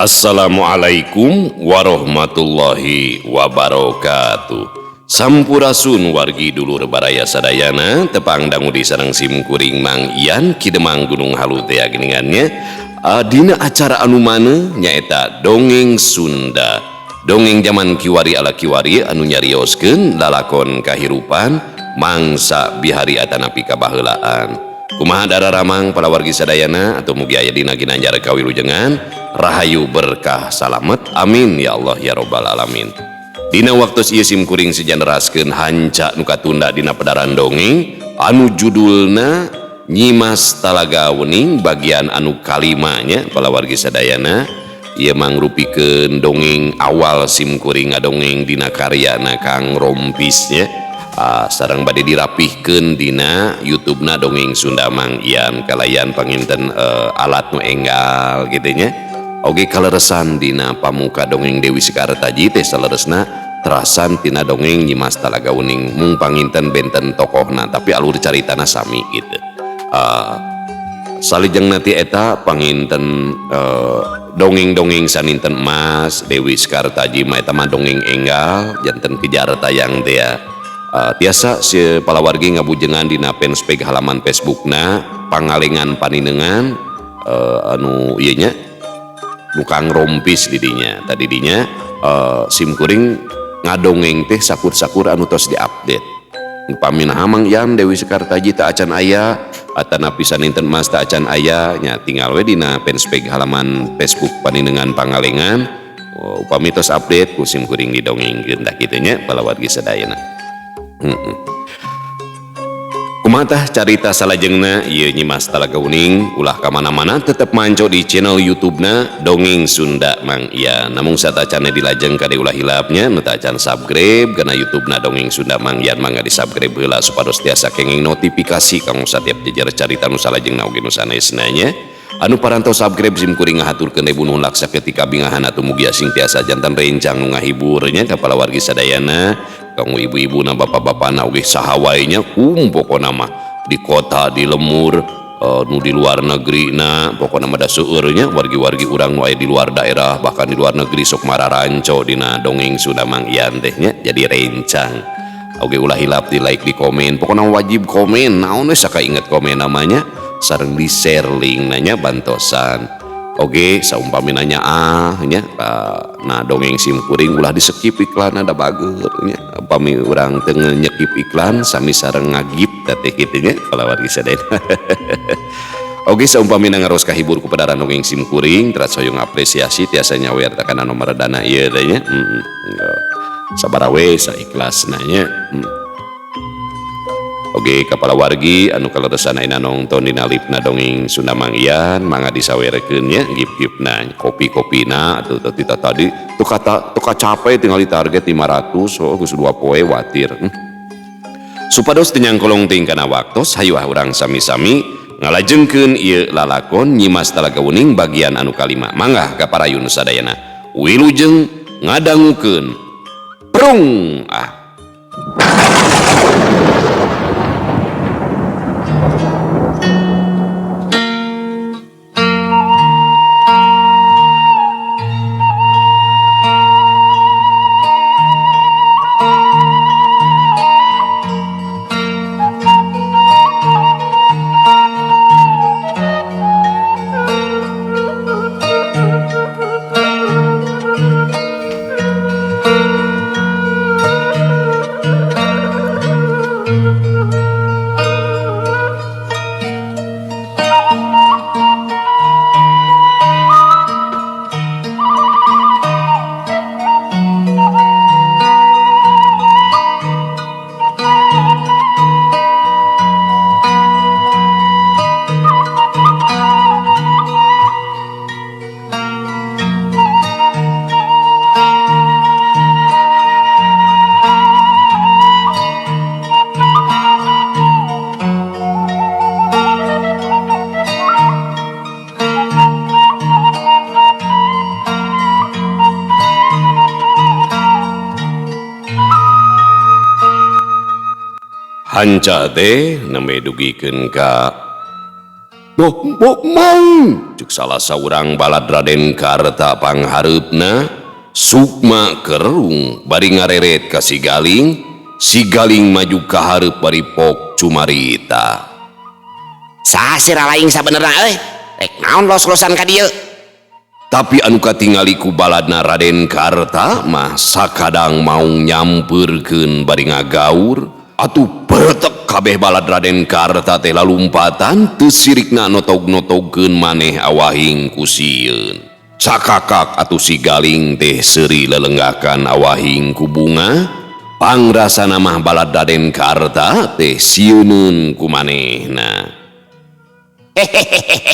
Assalamualaikum warahmatullahi wabarakatuh. Sampurasun wargi dulur baraya sadayana, tepang dangu di sareng sim kuring Mang Ian Kidemang Gunung Halu teh geningannya. Dina acara anu mana nyaeta Dongeng Sunda. Dongeng zaman kiwari ala kiwari anu nyarioskeun lalakon kahirupan mangsa bihari atanapi kabaheulaan. Kumaha dararamang para wargi sadayana atau mugi aya dina ginanjar kawilujengan rahayu berkah salamet, amin ya Allah ya robbal alamin. Dina waktu ieu sim kuring sejaneraskeun hanca nu katunda dina pedaran dongeng anu judulna Nyimas Talaga Wening bagian anu kalimanya para wargi sadayana. Ieu mangrupikeun dongeng awal sim kuring ngadongeng dina karyana Kang Rompisnya. Sareng bade dirapihkeun dina YouTube-na Dongeng Sunda Mang Ian kalayan panginten alat nu enggal kitu nya. Oge kaleresan dina pamuka dongeng Dewi Sekartaji teh saleresna terasan tina dongeng Nyimas Talaga Wening mung panginten benten tokohna tapi alur caritana sami gitu. Salijengna ti eta panginten dongeng-dongeng saninten emas Dewi Sekartaji mah eta mah dongeng enggal janten kejar tayang teh ya. Tiasa si palawargi ngabujengan dina fanspage halaman Facebookna Pangalengan Paninengan anu ieu nya Kang Rompis didinya tadi dinya sim kuring ngadongeng teh sakur-sakur anu tos diupdate. Upami Mang Ian Dewi Sekartaji tak acan aya atanapi saninten emas tak acan aya nya tinggal we dina fanspage halaman Facebook Paninengan Pangalengan. Upami tos update ku sim kuring didongengkeun tah kitu nya palawargi sadayana. Kumaha carita salajengna ieu Nyimas Talaga Wening ulah ka mana-mana tetep manco di channel YouTube-na Dongeng Sunda Mang Ian. Namung satacana dilajeng kade ulah hilapnya nu tacan subscribe kana YouTube-na Dongeng Sunda Mang Ian mangga di-subscribe heula supados tiasa kenging notifikasi kanggo satiap jejer carita nu salajengna oge nu sanesna nya. Anu parantos subscribe sim kuring ngahaturkeun ribu nuhun laksa ketika bingahan atuh mugi sing tiasa jantan rencang nu ngahibur nya ka palawargi sadayana. Kanggo ibu-ibu na bapak-bapak na oge saha wae nya kum pokona mah di kota di lemur nu di luar negeri na pokona mah da seueur nya wargi-wargi urang nu aya di luar daerah bahkan di luar negeri sok mararanco dina Dongeng Sunda Mang Ian teh nya jadi rencang. Oge ulah hilap di like di komen pokona wajib komen naon we saka inget komen namanya sareng di share link nanya bantosan. Oge saumpami nanya nya nah dongeng sim kuring ulah di skip iklan ada bager nya upami urang teu nyekip iklan sami sareng ngagip teh kitu nya palawargi sadayana. Oge saumpami ngaros kahibur ku pedaran dongeng sim kuring teras hoyong apresiasi tiasa nyawer kana nomor dana ieu teh nya. Sabaraha we saikhlasna nya. Oge kapala wargi anu kaleresan ayeuna nongton dina live-na Dongeng Sunda Mang Ian mangga disawerekeun nya gip-gipna kopi-kopina atuh teh tadi tuh kata tuh capek tinggal di target 500 oh geus 2 poe watir. Supados teu nyangkolong teuing kana waktos hayu ah urang sami-sami ngalajengkeun ieu lalakon Nyimas Talaga Wening bagian anu kalima. Mangga ka parayun sadayana wilujeng ngadangukeun prung ah. Hanca teh nembe dugikeun ka Boh, boh, mau cek salah saurang balad Raden Karta panghareupna. Sukma kerung bari ngareret ka si Galing. Si Galing maju ka hareup bari pok cumarita. Saha sira laing sabenerna euy? Rek naon los-losan ka dieu? Tapi anu katingali ku baladna Raden Karta mah sakadang maung nyampeurkeun bari ngagaur. Atuh peretek kabeh balad Raden Karta teh lalumpatan teu sirikna notog-notogkeun maneh awahing ku sieun. Cakakak atuh si Galing teh seuri lelenggakan awahing ku bunga. Pangrasana mah balad Raden Karta teh sieuneun ku manehna. Hehehehe.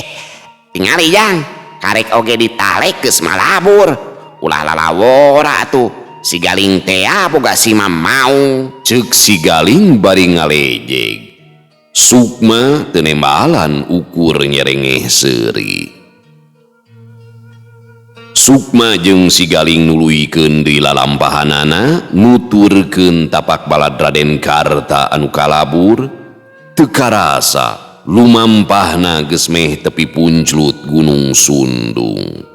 Tingali jang, karek oge ditalek geus malabur. Ulah lalawora atuh. Si Galing teh boga si mau. Ceuk si Galing bari ngalejeg. Sukma teu nembalan ukur nyerengeh seuri. Sukma jeung si Galing nuluykeun deui lalampahanana nuturkeun tapak balad Raden Karta anu kalabur. Teu karasa lumampahna geus meh tepi punclut Gunung Sundung.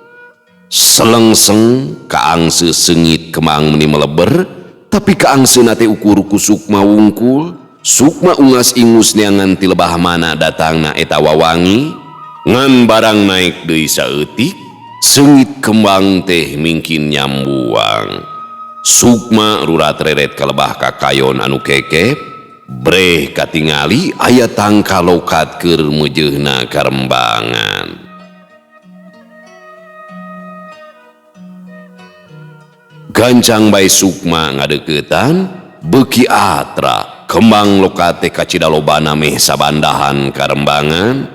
Selengseng kaangse seungit kemang meni meleber, tapi kaangseuna teh ukur ku Sukma wungkul. Sukma ungas ingus neangan ti lebah mana datangna eta wawangi. Ngan barang naik deui saeutik, seungit kembang teh mingkin nyambuang. Sukma rurat reret ka lebah kakayon anu kekep, breh katingali aya tangka lokat keur meujeuhna karembangan. Gancang bae Sukma ngadeuketan, beuki atra kembang lokat teh kacida lobana meh sabandahan karembangan.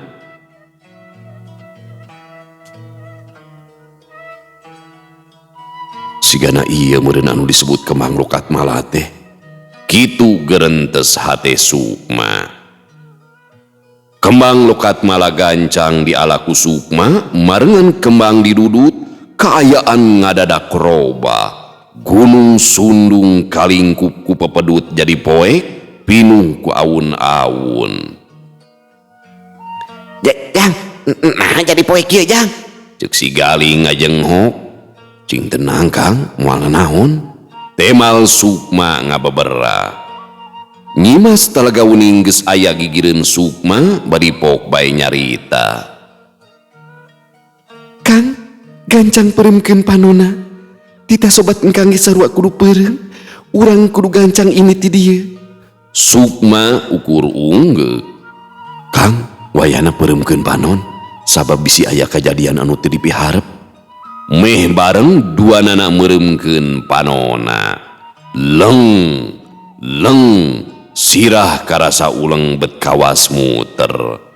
Sigana ieu meureun anu disebut kembang lokat mala teh. Kitu gerentes hate Sukma. Kembang lokat mala gancang diala ku Sukma, marengan kembang didudut, kaayaan ngadadak roba. Gunung Sundung kalingkup ku pepedut jadi poek, pinuh ku awun-awun. Jang, nah jadi poek ieu jang. Ceuk si Galing ngajenghok. Cing tenang Kang, moal nanaon. Temal Sukma ngabebera. Nyimas Talaga Wening geus aya gigireun Sukma bari pok bae nyarita. Kang, gancang pereumkeun panona. Tita sobat engkang ge sarua kudu peureum. Urang kudu gancang ini ti dieu. Sukma ukur unggeuk. Kang, wayahna peureumkeun panon sabab bisi aya kajadian anu teu dipiharep. Meh bareng dua nana meureumkeun panona. Leng leng sirah karasa uleng bet kawas muter.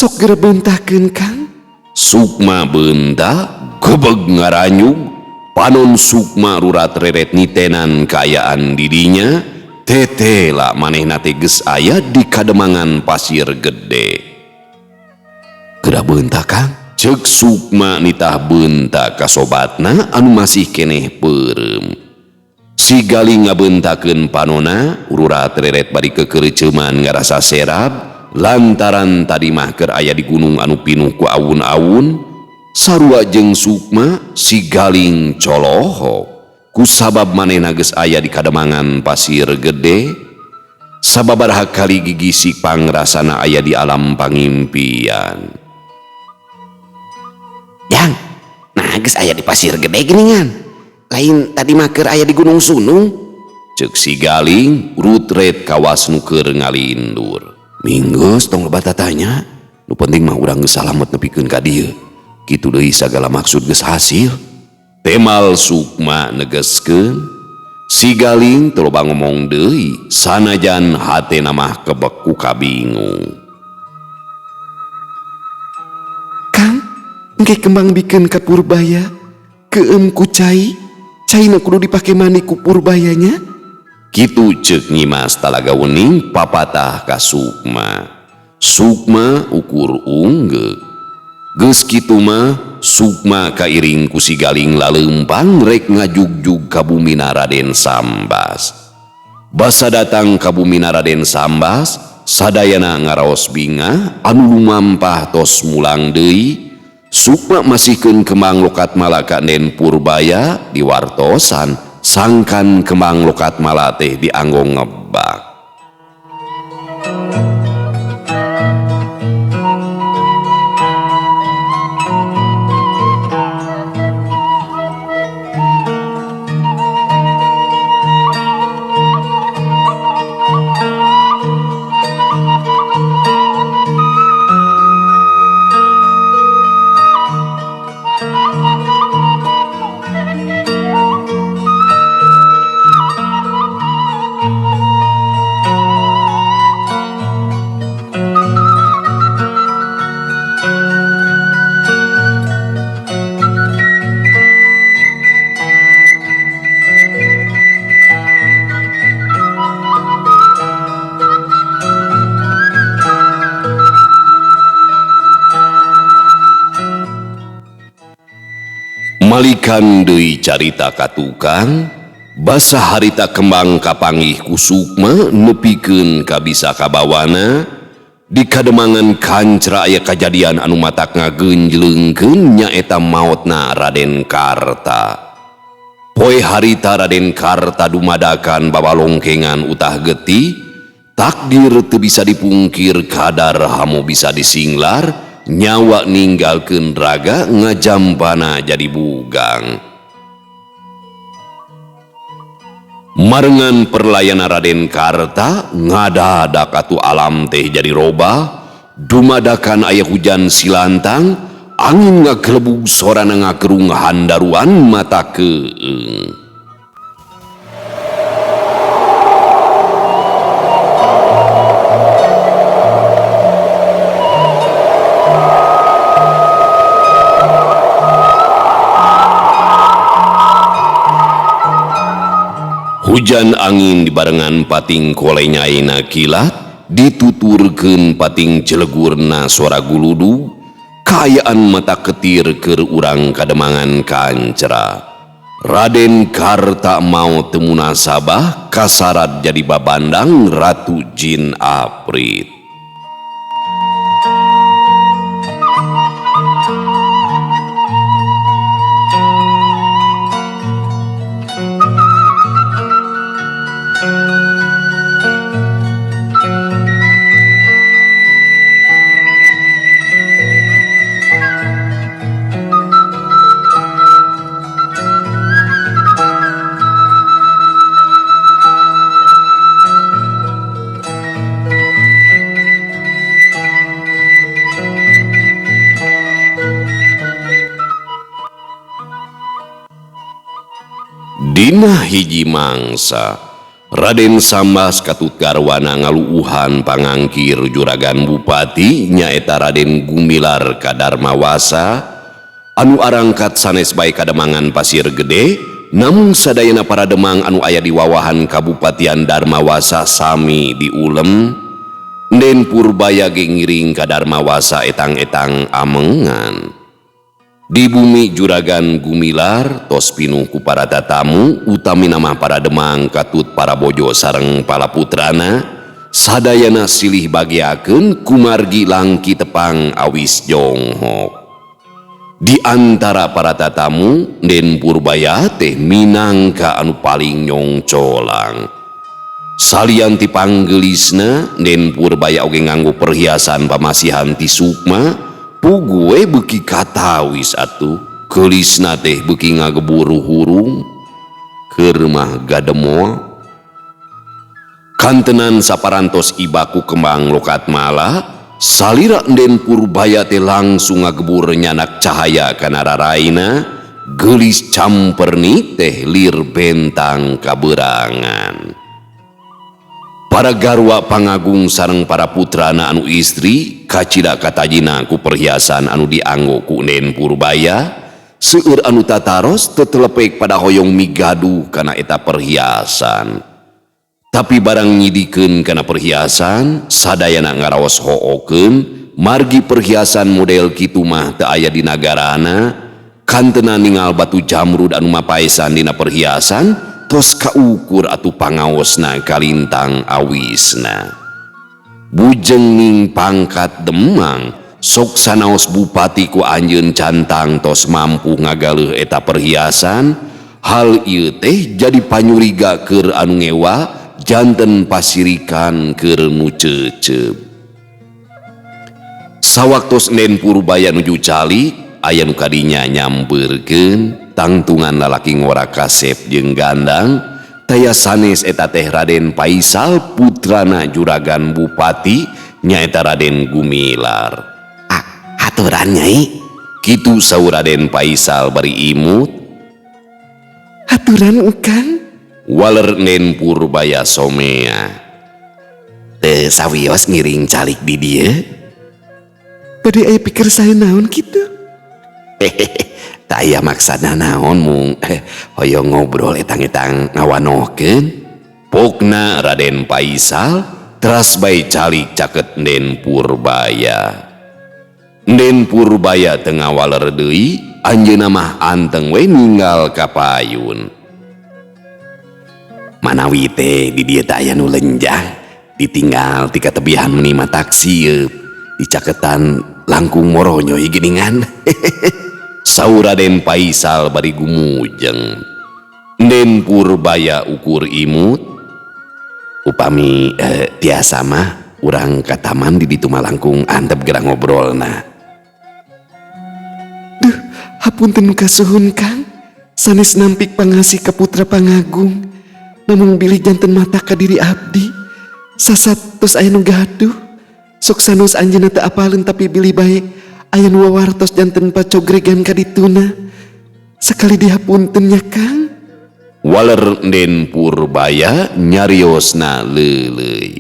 Sok geura beuntakeun Kang. Sukma beunta gebeg ngaranyug. Panon Sukma rurat reret nitenan kaayaan didinya. Tetela manehna teh geus aya di kademangan pasir gede. Geura beunta Kang. Ceuk Sukma nitah beunta ka sobatna anu masih keneh peureum. Si Galing ngabeuntakeun panona rurat reret bari kekeureuceuman ngarasa serab. Lantaran tadi mah keur aya di gunung anu pinuh ku awun-awun, sarua jeung Sukma si Galing colohok ku sabab manehna geus aya di kademangan pasir gede. Sababaraha kali gigisik pangrasana aya di alam pangimpian. Jang, nah geus aya di pasir gede geuningan. Lain tadi mah keur aya di Gunung Sundung. Ceuk si Galing rutret kawas nu keur ngalindur. Minggus tong loba tatanya, nu penting mah urang geus salamet nepikeun ka dieu. Kitu deui sagala maksud geus hasil. Temal Sukma negeskeun. Si Galing teu loba ngomong deui, sanajan hatena mah kebek ku kabingung. Kang, engke kembang bikeun ka Purbaya, keueum ku cai, caina kudu dipake mani ku Purbayanya. Kitu ceuk Nyimas Talaga Wening papatah ka Sukma. Sukma ukur unggeuk. Geus kitu mah Sukma kairing ku si Galing laleumpang rek ngajugjug ka bumina Raden Sambas. Basa datang ka bumina Raden Sambas, sadayana ngaraos bingah anu lumampah tos mulang deui. Sukma masihkeun kembang lokat mala ka Den Purbaya diwartosan sangkan kembang lokat mala teh dianggo ngebak. Malikan deui carita ka tukang, basa harita kembang kapanggih ku Sukma nepikeun ka bisa kabawana. Di kademangan kancra aya kajadian anu matak ngagenjleungkeun nyaeta maotna Raden Karta. Poe harita Raden Karta dumadakan babalongkengan utah getih, takdir teu bisa dipungkir kadar hamu bisa disinglar. Nyawa ninggalkeun raga ngajampana jadi bugang. Marengan perlayana Raden Karta ngadadak atuh alam teh jadi robah, dumadakan aya hujan silantang, angin ngagelebug sorana ngagerung handaruan mata keung. Hujan angin dibarengan pating kolenyaina kilat, dituturkeun pating jelegurna suara guludu, kaayaan mata ketir keur urang kademangan kancra. Raden Karta mau teu munasabah kasarat jadi babandang Ratu Jin Aprit. Dina hiji mangsa Raden Sambas katut garwana ngaluuhan pangangkir juragan bupati nyaeta Raden Gumilar Kadarmawasa anu arangkat sanes bae kademangan Pasir Gede, namun sadayana para demang anu aya di wawahan Kabupatian Darmawasa sami diulem. Den Purbaya ge ngiring ka Darmawasa etang-etang amengan. Di bumi juragan Gumilar tos pinuh ku para tatamu utamina mah para demang katut para bojo sareng para putrana sadayana silih bagiakeun kumargi langki tepang awis jonghok. Di antara para tatamu Den Purbaya teh minangka anu paling nyongcolang. Salian ti panggelisna Den Purbaya oge nganggo perhiasan pamasihan ti Sukma. Pugue beuki katawis atuh, geulisna teh beuki ngageburu hurung, keur mah gademol. Kantenan saparantos ibaku kembang lokat mala, salira Den Purbaya teh langsung ngagebur nyanak cahaya kana raraina, geulis campernik teh lir bentang kaberangan. Para garwa pangagung sareng para putrana anu istri kacida katajina ku perhiasan anu dianggo ku Den Purbaya, seueur anu tataros tetelepek pada hoyong migadu kana eta perhiasan. Tapi barang nyidikeun kana perhiasan, sadayana ngaraos hookeun, margi perhiasan model kitu mah teu aya di nagarana, kantena ningal batu jamrud anu mapaesan dina perhiasan, tos kaukur atuh pangaosna kalintang awisna. Bujeng ning pangkat Demang, sok sanaos bupati ku anjeun cantang tos mampu ngagaleuh eta perhiasan, hal ieu teh jadi panyuriga keur anu ngewa, janten pasirikan keur nu ceuceup. Sawaktos Nden Purbaya nuju calik, aya nu kadinya nyampeurkeun tangtungan lalaki ngora kasep jeung gandang, taya sanes eta teh Raden Paisal putrana juragan bupati nyaeta Raden Gumilar. Ah, haturan nyai. Kitu saur Raden Paisal bari imut. Haturan engkang. Waler Nden Purbaya somea. Teu sawios ngiring calik di dieu. Bade aya pikir saya naon kitu? Hehehe, teu aya maksana naon mung hoyong ngobrol etang-etang ngawanohkeun. Pokna Raden Paisal teras bae calik caket Nden Purbaya. Nden Purbaya teu ngawaler deui, anjeunna mah anteng we ninggal ka payun. Manawi teh di dieu teh aya nu lenjang, ditinggal ti katebihan meni mah taksieub, dicaketan langkung moronyoy geuningan. Saur Raden Paisal bari gumujeng. Nden Purbaya ukur imut. Upami tiasa mah urang ka taman di ditu mah langkung antep geura ngobrolna. Duh, hapunten nu kasuhun Kang. Sanes nampik pangasih ka putra pangagung. Namung bilih janten mata ka diri abdi. Sasat tos aya nu gaduh. Sok sanos anjeunna teu apaleun tapi bilih bae aya nu wawartos janten pacogregan ka dituna. Sakali dihapunten nya Kang. Waler Nden Purbaya nyariosna leuleuy.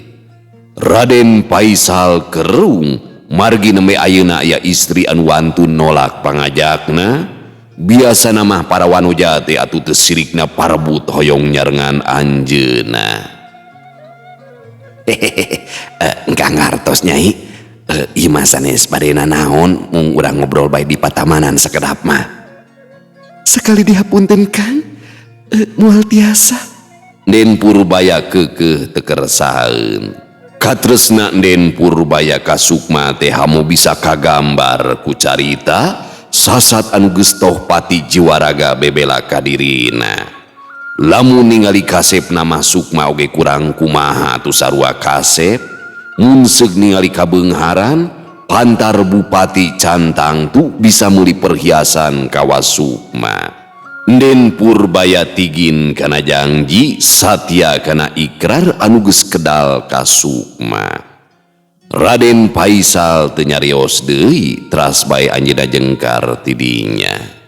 Raden Paisal kerung margi nembe ayeuna aya istri anu wantun nolak pangajakna. Biasana mah para wanoja teh atuh teu sirikna parebut hoyong nyarengan anjeunna. Hehehe, engkang ngartos nyai. Ieu mah sanes badena naon mung urang ngobrol bae di patamanan sakedap mah. Sakali dihapunten Kang, moal tiasa. Nden Purbaya keukeuh teu keresaheun. Katresna Nden Purbaya ka Sukma teh hamu bisa kagambar ku carita sasat anu geus toh pati jiwaraga bebela ka dirina. Lamun ningali kasep nama Sukma oge kurang kumaha atuh sarua kasep, mun seug ningali kabeungharan pantar bupati cantang tu bisa meuli perhiasan kawas Sukma. Nden Purbaya tigin kana janji, satya kana ikrar anu geus kedal ka Sukma. Raden Paisal teu nyarios deui, teras bae anjeunna jengkar tidinya.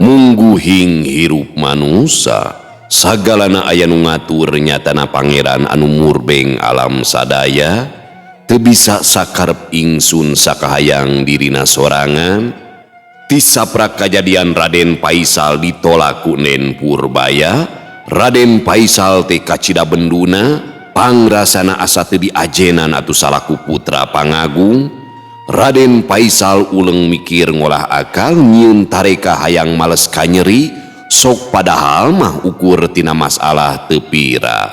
Mungguhing hirup manusa sagalana aya nu ngatur nyatana pangeran anu murbeng alam sadaya teu bisa sakarep ingsun sakahayang dirina sorangan. Tisaprak kajadian Raden Paisal ditolak ku Nden Purbaya, Raden Paisal teh kacida benduna pangrasana asa teu diajenan atuh salaku putra pangagung. Raden Paisal uleng mikir ngolah akal nyieun tareka hayang males kanyeri sok padahal mah ukur tina masalah teu pira.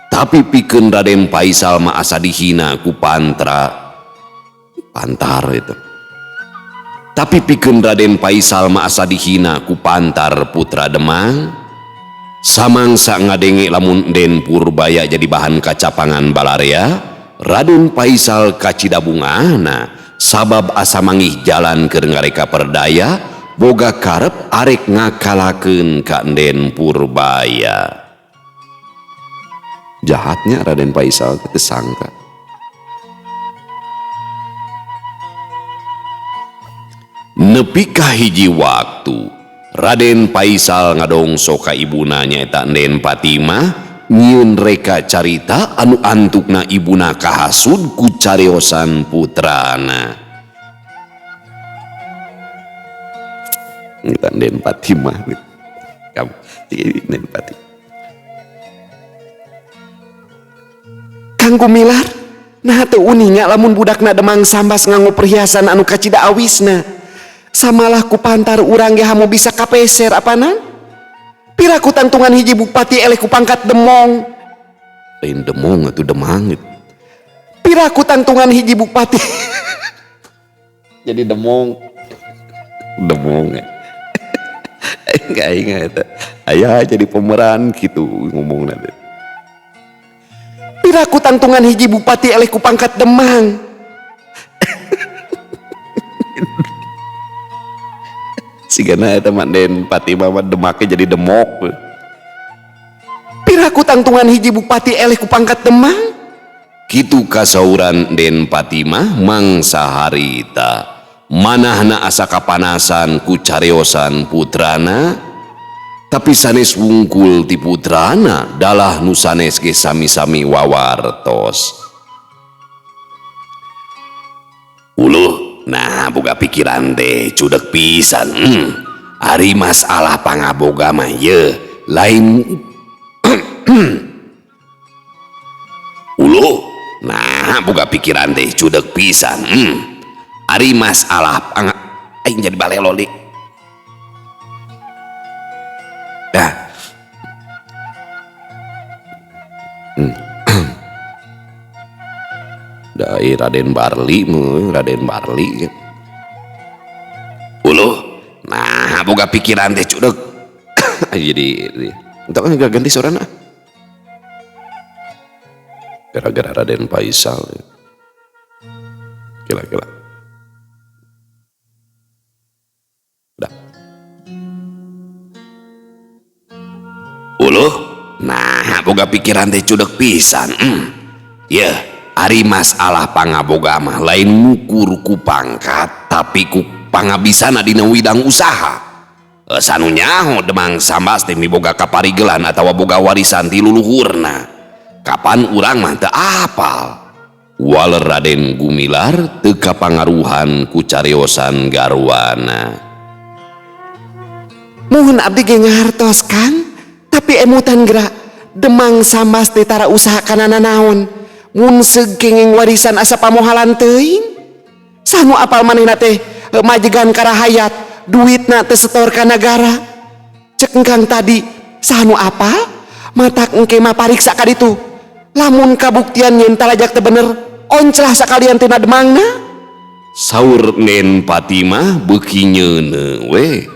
Tapi pikeun Raden Paisal mah asa dihina ku pantra pantar itu. Tapi pikeun Raden Paisal mah asa dihina ku pantar putra Demang. Samangsa ngadenge lamun Den Purbaya jadi bahan kacapangan balarea, Raden Paisal kacida bungahna sabab asa mangih jalan keur ngareka perdaya, boga karep arek ngakalakeun ka Den Purbaya. Jahatnya Raden Paisal teu sangka. Nepi ka hiji waktu Raden Paisal ngadongso ka ibuna nyaeta Den Fatimah nyieun reka carita anu antukna ibuna kahasud ku cariosan putrana. Eta Den Fatimah. Kamu Den Fatimah. Kang Gumilar, nah teu uninga lamun budakna Demang Sambas nganggo perhiasan anu kacida awisna. Samalah ku pantar urang ge hamu bisa kapeser apanan? Pira ku tangtungan hiji bupati eleh ku pangkat Demong. Lain Demong atuh Demang. Pira ku tangtungan hiji bupati. Jadi Demong. Demong. Enggak ingat eta. Aya jadi pemeran gitu ngomongna teh. Pira ku tangtungan hiji bupati eleh ku pangkat Demang. Sigana eta mah Den Fatimah mah demake jadi demok. Pira ku tangtungan hiji bupati eleh ku pangkat Demang. Kitu kasauran Den Fatimah mangsa harita. Manahna asa kapanasan ku cariosan putrana, tapi sanes wungkul ti putrana dalah nu sanes ge sami-sami wawartos. Uluh, nah boga pikiran teh cudek pisan. Ari masalah pangaboga mah ye lain. Uluh, nah boga pikiran teh cudek pisan. Ari masalah aing jadi balelo li. Dah. Dai Raden Barli, Raden Barli. Uluh, nah boga pikiran teh cudek. Jadi entar kan gak ganti suarana. Gara-gara Raden Paisal. Kira-kira. Dah. Uluh, nah boga pikiran teh cudek pisan. Yeuh, ari masalah pangaboga mah lain ngukur ku pangkat tapi ku pangabisana dina widang usaha. Sanu nyaho Demang Sambas teh miboga kaparigelan atawa boga warisan ti luluhurna. Kapan urang mah teu apal. Waler Raden Gumilar teu kapangaruhan ku cariosan garwana. Muhun abdi ge ngahartos Kang, tapi emutan geura Demang Sambas teh tara usaha kana nanaon. Mun seug kenging warisan asa pamohalan teuing. Sanu apal manehna teh majegan karahayat, duitna teh setor ka nagara. Cek engkang tadi sanu apal matak engke mah pariksa ka ditu. Lamun kabuktian yen talajak teu bener, onclah sakalian tina Demangna. Saur Nen Fatimah beuki nyeuneu we.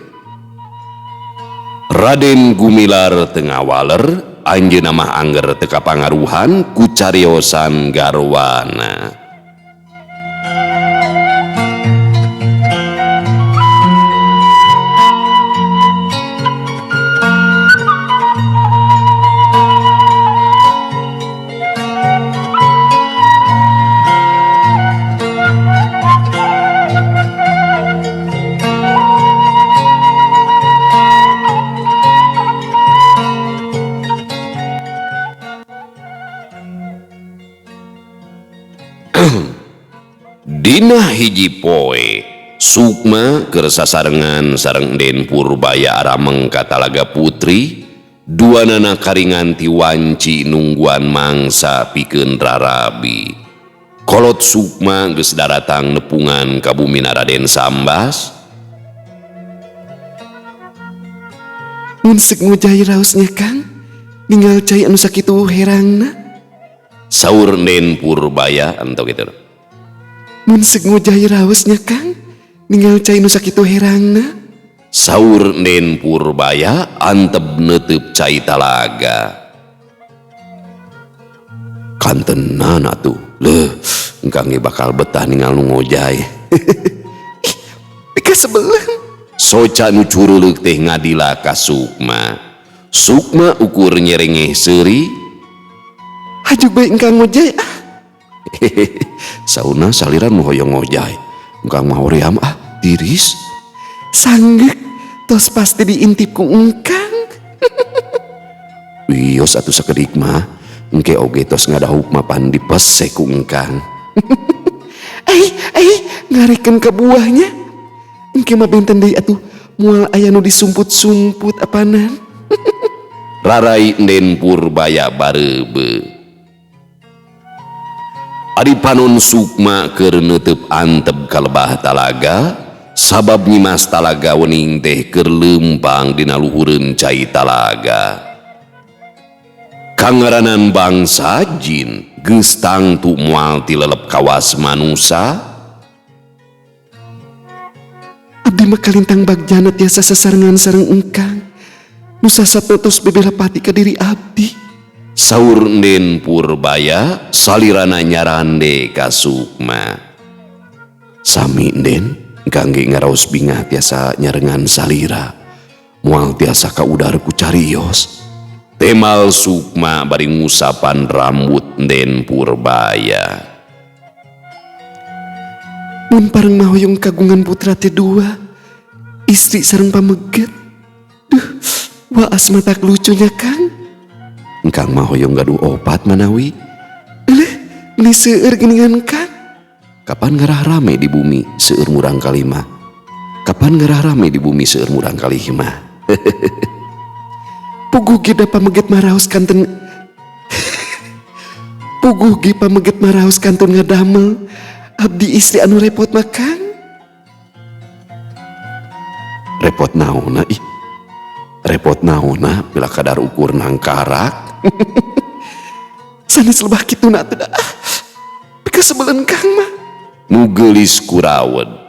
Raden Gumilar teu ngawaler, anjeunna mah angger teu kapangaruhan ku cariosan garwana. Dina hiji poe Sukma keur sasarengan sareng Den Purbaya arameng ka Talaga Putri, duanana karingan ti wanci nungguan mangsa pikeun rarabi. Kolot Sukma geus daratang nepungan ka bumina Raden Sambas. Mun seuk ngojay raosnya Kang, ninggal cai anu sakitu herangna. Saur Den Purbaya entong kitu. Mun seuk ngojay raosnya Kang, Ningal cai nu sakitu herangna. Saur Nden Purbaya antep neuteub cai talaga. Kantenan atuh. Leuh, engkang ge bakal betah ningal nu ngojay. Ih, pikasebeleun. Soca nu curuleuk teh ngadila ka Sukma. Sukma ukur nyerengeh seuri. Haju bae engkang ngojay ah. Sauna salira nu hoyong ngojay. Engkang mah hoream ah, tiris. Sanggeuk tos pasti diintip ku engkang. Wios atuh sakedik mah, engke oge tos ngadahuk mapan dipese ku engkang. Ai, ai, ngarekeun ka buahnya. Engke mah benten deui atuh moal aya nu disumput-sumput apanan. Rarai Nden Purbaya bareube. Ari panon Sukma keur neuteub antep ka lebah talaga, sabab Nyimas Talaga Wening teh keur leumpang dina luhureun cai talaga. Kangaranan bangsa jin geus tangtu moal tilelep kawas manusa. Abdi mah kalintang bagjana tiasa sasarengan sareng engkang. Nu sasatna tos bebela pati ka diri abdi. Saur Nden Purbaya salirana nyarande ka Sukma. Sami Nden, engkang ge ngaraos bingah tiasa nyarengan salira. Moal tiasa kaudar ku carios. Temal Sukma bari ngusapan rambut Nden Purbaya. Mun pareng mah hoyong kagungan putra teh dua, istri sareng pameget. Duh, waas matak lucunya Kang. Engkang mah hoyong gaduh opat manawi. Eleh, meni seueur geuningan Kang. Kapan ngarah rame di bumi seueur murang kalima? Kapan ngarah rame di bumi seueur murang kalima? Puguh ge da pameget maraos kanten. Puguh ge pameget maraos kantun ngadamel. Abdi istri anu repot mah Kang. Repot naonna ih. Repot naonna bila kadar ukur nangkarak. Sanes lebah kituna teh ah. Pikasebeleun Kang mah. Nu geulis kurawed.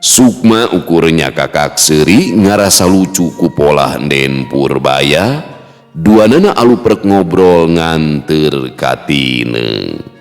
Sukma ukurnya kakak seuri ngarasa lucu ku polah Nden Purbaya. Duanana aluprek ngobrol nganteur ka tineung.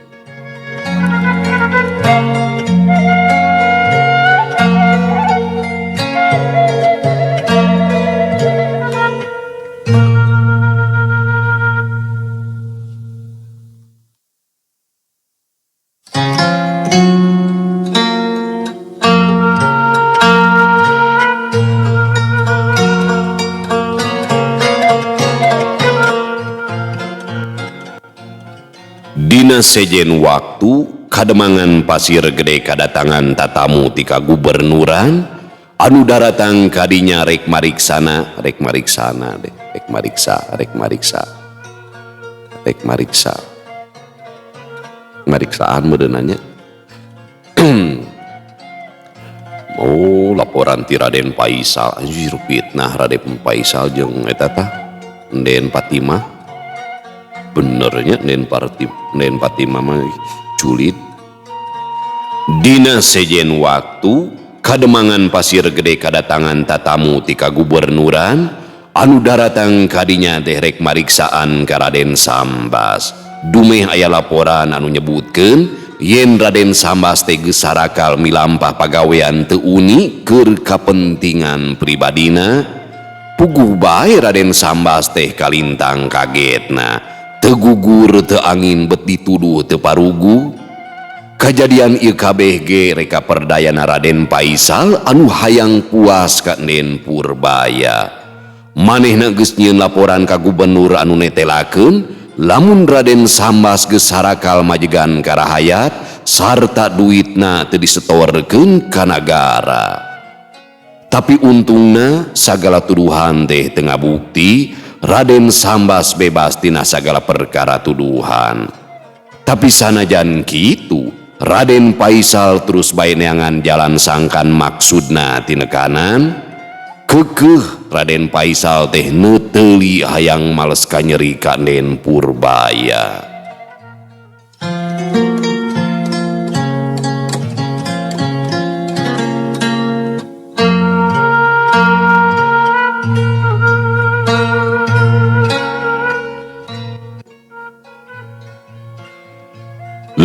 Dina sejen waktu kademangan Pasir Gede kadatangan tatamu ti kagubernuran anu daratang kadinya rek mariksana rek mariksana deh rek mariksa rek mariksa rek mariksa mariksaan meureunanya. Oh, laporan ti Raden Paisal, anjir fitnah Raden Paisal jeung eta tah Nden Fatimah. Benernya Nden Fatimah mah julid. Dina sejen waktu kademangan Pasir Gede kadatangan tatamu ti kagubernuran anu daratang kadinya teh rek mariksaan ka Raden Sambas. Dumeh aya laporan anu nyebutkeun yen Raden Sambas teh geus sarakal milampah pagawean teu uni keur kapentingan pribadina. Puguh bae Raden Sambas teh kalintang kagetna. Teu gugur teu angin bet dituduh teu parugu. Kajadian ieu kabeh ge reka perdayana Raden Paisal anu hayang puas ka Nden Purbaya. Manehna geus nyieun laporan ka gubernur anu netelakeun lamun Raden Sambas geus sarakal majegan ka rahayat sarta duitna teu disetorkeun ka nagara. Tapi untungna sagala tuduhan teh teu ngabukti Raden Sambas bebas tina sagala perkara tuduhan. Tapi sanajan kitu, Raden Paisal terus bae neangan jalan sangkan maksudna tinekanan. Kekeh Raden Paisal teh neuteuli hayang males kanyeri ka Nden Purbaya.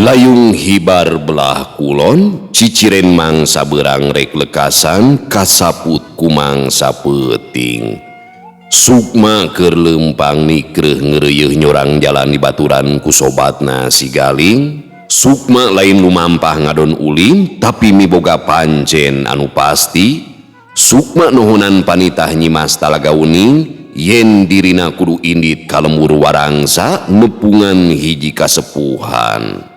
Layung hibar belah kulon ciciren mangsa beurang rek lekasan kasaput ku mangsa peuting. Sukma keur leumpang nikreuh ngeureuyeuh nyorang jalan di baturan ku sobatna si Galing. Sukma lain lumampah ngadon ulin tapi miboga pancen anu pasti. Sukma nohonan panitah Nyimas Talaga Wening yen dirina kudu indit ka lembur warangsa nepungan hiji kasepuhan.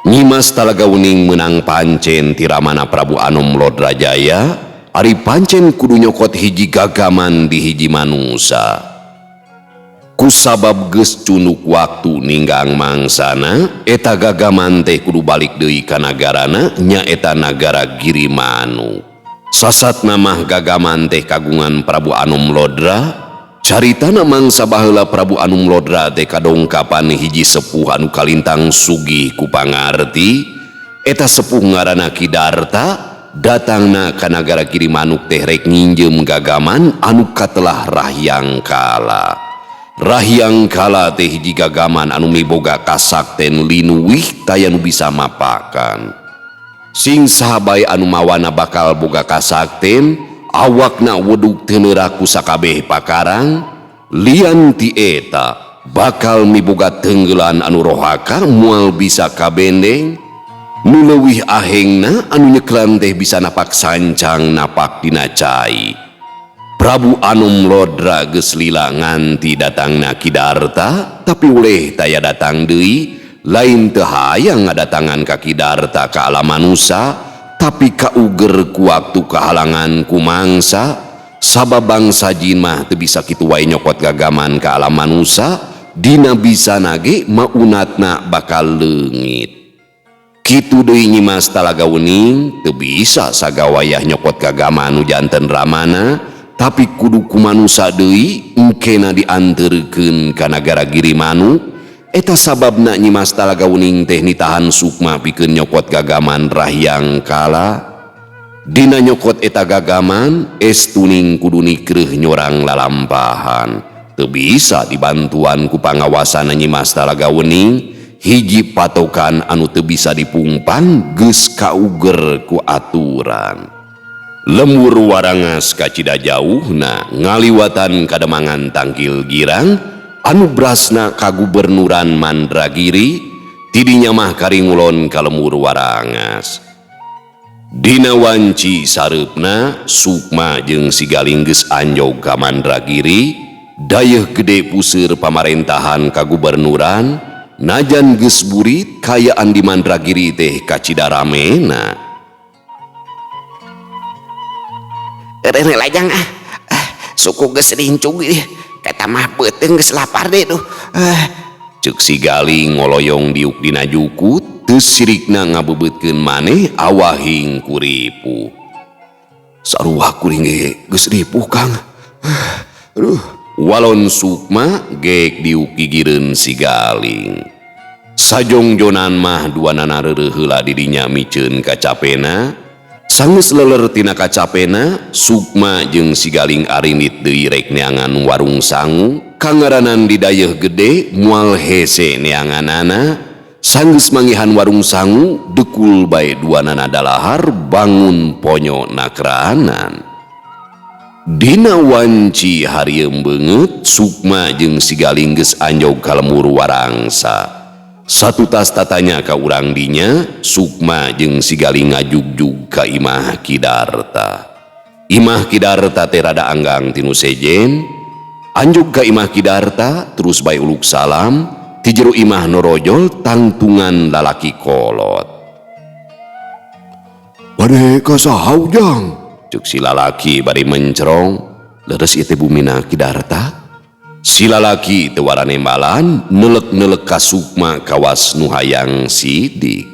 Nyimas Talaga Wening menang pancen ti Ramana Prabu Anom Lodrajaya, ari pancen kudu nyokot hiji gagaman di hiji manusa. Kusabab geus cunduk waktu ninggang mangsana, eta gagaman teh kudu balik deui ka nagarana, nyaeta nagara Girimanuk. Sasatna mah gagaman teh kagungan Prabu Anom Lodra. Caritana mangsa baheula Prabu Anom Lodra teh kadongkapan hiji sepuh anu kalintang sugih ku pangarti. Eta sepuh ngaranna Ki Darta, datangna ka nagara Girimanuk teh rek nginjem gagaman anu katelah Rahyang Kala. Rahyang Kala teh hiji gagaman anu miboga kasakten linuwih taya nu bisa mapakan. Sing saha bae anu mawana bakal boga kasakten, awakna wedug teu neura ku sakabeh pakarang, lian ti eta bakal miboga tenggelan anu rohaka moal bisa kabendeng. Nu leuwih ahengna anu nyeklan teh bisa napak sancang napak dina cai. Prabu Anom Lodra geus lila nganti datangna Ki Darta, tapi uleh taya datang deui, lain teu hayang ngadatangan ka Ki Darta ka alam manusa, tapi kauger ku waktu kahalangan ku mangsa. Sabab bangsa jin mah teu bisa kitu wae nyokot gagaman ka alam manusa, dina bisa nage maunatna bakal leungit. Kitu deui Nyimas Talaga Wening teu bisa sagawayah nyokot gagaman nu janten ramana, tapi kudu ku manusa deui engkena dianterkeun ka nagara Girimanuk. Eta sababna Nyimas Talaga Wening teh nitahan sukma pikeun nyokot gagaman Rahyang Kala. Dina nyokot eta gagaman estuning kudu nikreuh nyorang lalampahan. Teu bisa dibantuan ku pangawasana Nyimas Talaga Wening, hiji patokan anu teu bisa dipungpang geus kauger ku aturan. Lembur warangas kacida jauhna ngaliwatan kademangan Tangkil Girang anu brasna kagubernuran Mandragiri, tidinya mah karingulon ka lembur warangas. Dina wanci sareupna Sukma jeung si Galing geus anjog ka Mandragiri, dayeuh gede puseur pamarentahan kagubernuran, najan geus burit kayaan di Mandragiri teh kacida ramena. Rene lajang ah, suku geus rincug ieu. Eta mah beuteung geus lapar deh duh. Ceuk si Galing ngoloyong diuk dina jukut, teu sirikna ngabebeutkeun maneh awahing kuripuh. Sarua kuring ge geus ripuh Kang. Aduh. Walon Sukma geek diuk gigireun si Galing. Sajongjonan mah duanana reureuh heula di dinya miceun kacapena. Sanggeus leler tina kacapena, Sukma jeung si Galing arindit deui rek neangan warung sangu. Kangaranan di dayeuh gede moal hese neanganana. Sanggeus manggihan warung sangu, dekul bae duanana dalahar bangun ponyo nakranan. Dina wanci harieum beungeut, Sukma jeung si Galing geus anjog ka lembur warangsa. Satutas tatanya ka urang dinya, Sukma jeung si Galing ngajugjug ka imah Ki Darta. Imah Ki Darta teh rada anggang tinu sejen. Anjug ka imah Ki Darta terus bae uluk salam, ti jero imah norojol tangtungan lalaki kolot. Bade ka saha ujang? Ceuk si lalaki bari mencerong. Leres ieu teh bumina Ki Darta? Si lalaki teu waranembalan nelek-nelek ka Sukma kawas nu hayang sidik.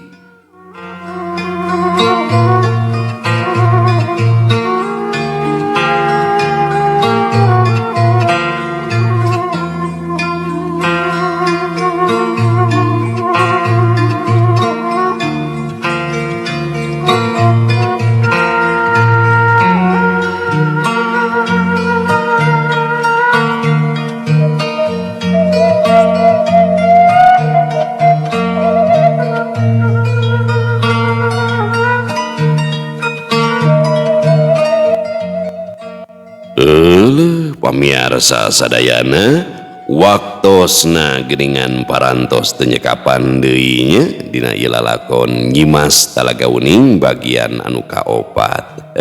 Pamiarsa sadayana, waktosna geuningan parantos teu nyekapan deui nya dina ieu lalakon Nyimas Talaga Wening bagian anu kaopat.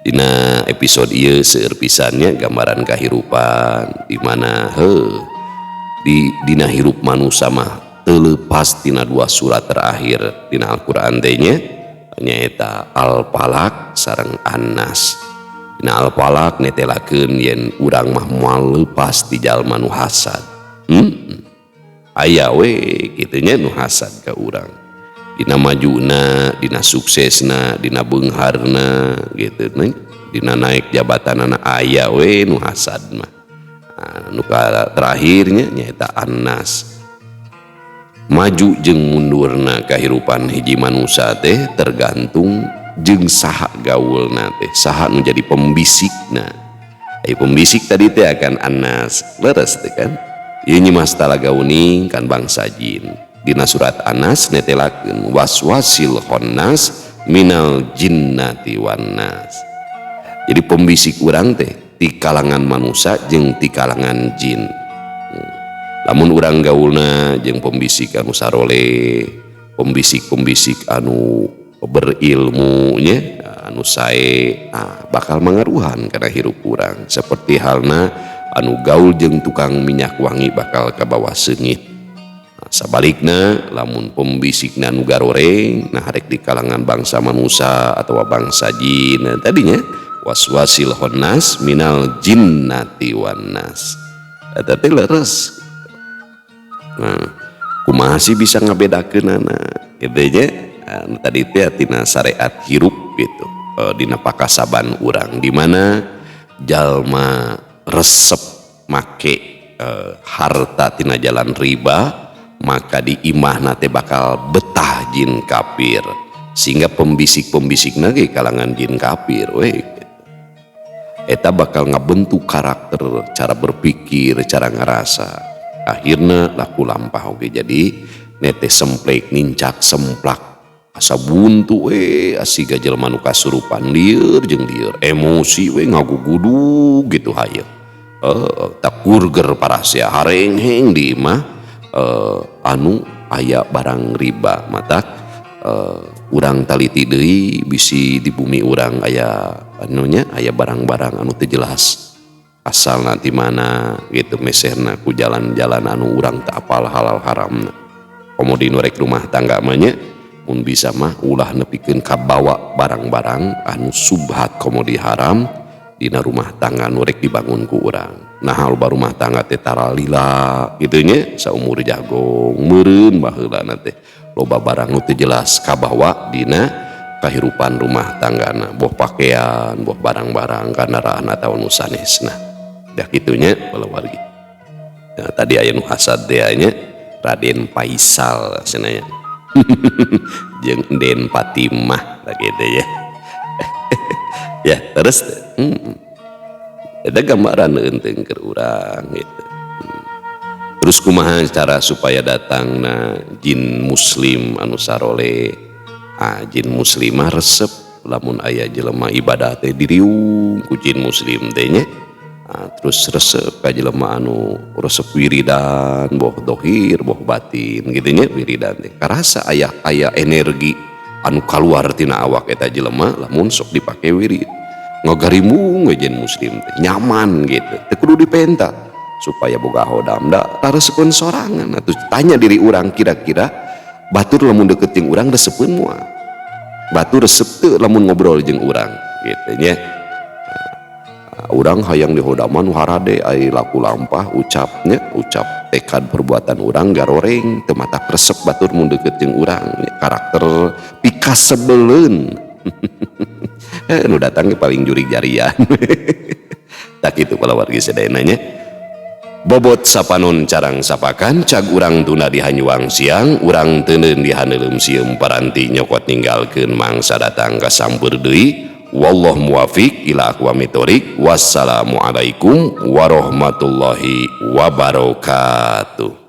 Dina episode ieu seueur pisan nya gambaran kahirupan di mana heuh di dina hirup manusia mah teu leupas tina dua surat terakhir dina Al-Qur'an teh nya, nyaeta Al-Falaq sareng An-Nas. Dina Al-Falaq netelakeun yen urang mah moal leupas ti jalma nu hasad. Aya we kitu nya nu hasad ka urang. Dina majuna, dina suksesna, dina beungharna gitu nya, dina naik jabatanana aya we nu hasad mah. Nah, nu terakhirnya nyaeta An-Nas. Maju jeung mundurna kahirupan hiji manusia teh tergantung jeung saha gaulna teh, saha nu jadi pembisikna. Ai pembisik tadi teh akan An-Nas, leres teh kan. Ieu Nyimas Talaga Wening kan bangsa jin. Dina surat An-Nas netelakeun waswasil khannas minal jinnati wan nas. Jadi pembisik urang teh ti kalangan manusia jeung ti kalangan jin. Lamun urang gaulna jeung pembisik anu saroleh, pembisik-pembisik anu berilmu nya, anu sae, nah, bakal mangaruhan kana hirup urang. Seperti halna anu gaul jeung tukang minyak wangi bakal kabawa seungit. Nah, sabalikna lamun pembisikna nu garoreng, nah rek di kalangan bangsa manusia atau bangsa jin, nah, tadinya waswasil khannas minal jinnati wan nas. Eta teh leres. Nah, kumaha sih bisa ngabedakeunana? Kitu nya, anu tadi teh tina syariat hirup gitu, dina pakasaban urang di mana jalma resep make harta tina jalan riba, maka di imahna teh bakal betah jin kafir, sehingga pembisik-pembisikna ge kalangan jin kafir we. Eta bakal ngabentuk karakter, cara berpikir, cara ngerasa. Akhirna laku lampah oge jadi nete semplek nincak semplak asa buntu we, asiga jelema nu kasurupan lieur jeung lieur, emosi we ngagugudug gitu hayeung. Takurger parasea harengheng di imah anu aya barang riba. Matak urang taliti deui bisi di bumi urang aya anunya, aya barang-barang anu teu jelas asal nanti mana gitu, meserna ku jalan-jalan anu urang tak apal halal haramna. Komo di nu rek rumah tangga mah nya, mun bisa mah ulah nepikeun kabawa barang-barang anu subhat komo di haram dina rumah tangga nu rek dibangun ku urang. Nah, loba rumah tangga teh taralila kitu nya, saumur jagong meureun baheulana teh loba barang nu teu jelas kabawa dina kahirupan rumah tanggana, boh pakaian, boh barang-barang kendaraan atawa nu sanesna. Dah kitunya wargi. Nah, tadi aya nu hasad teh nya Raden Faisal cenah nya. Jeung Den Fatimah lah gitu ya. Ya, terus Eta gambaran eunteng keur urang gitu. Terus kumaha cara supaya datangna jin muslim anu saroleh? Ah, jin muslimah resep lamun aya jelema ibadah teh diriung ku jin muslim teh nya. Ah, terus resep ka jelema anu resep wiridan, boh dohir boh batin gitu nya, wiridan teh karasa aya aya energi anu kaluar tina awak eta jelema lamun sok dipake wirid. Ngagarimung we jin muslim teh nyaman gitu, teu kudu dipenta supaya boga hodam da taresepeun sorangan. Atuh tanya diri urang, kira-kira batur lamun deket jeung urang resepeun moal? Batur resep teu lamun ngobrol jeung urang gitu nya? Urang hayang dihodaman harade, ai laku lampah ucapnya, ucap tekad perbuatan urang garoreng, teu matak resep batur mun deket jeung urang, karakter pikasebeleun. Nu datang ge paling jurig jarian. Tak kitu palawargi sadayana nya. Bobot sapanon carang sapakan, cag urang tuna di hanyuang siang, urang teuneun di haneuleum sieum paranti nyokot ninggalkeun mangsa datang ka sampeur deui. Wallahu muwafiq ila aqwamit thoriq. Wassalamualaikum warahmatullahi wabarakatuh.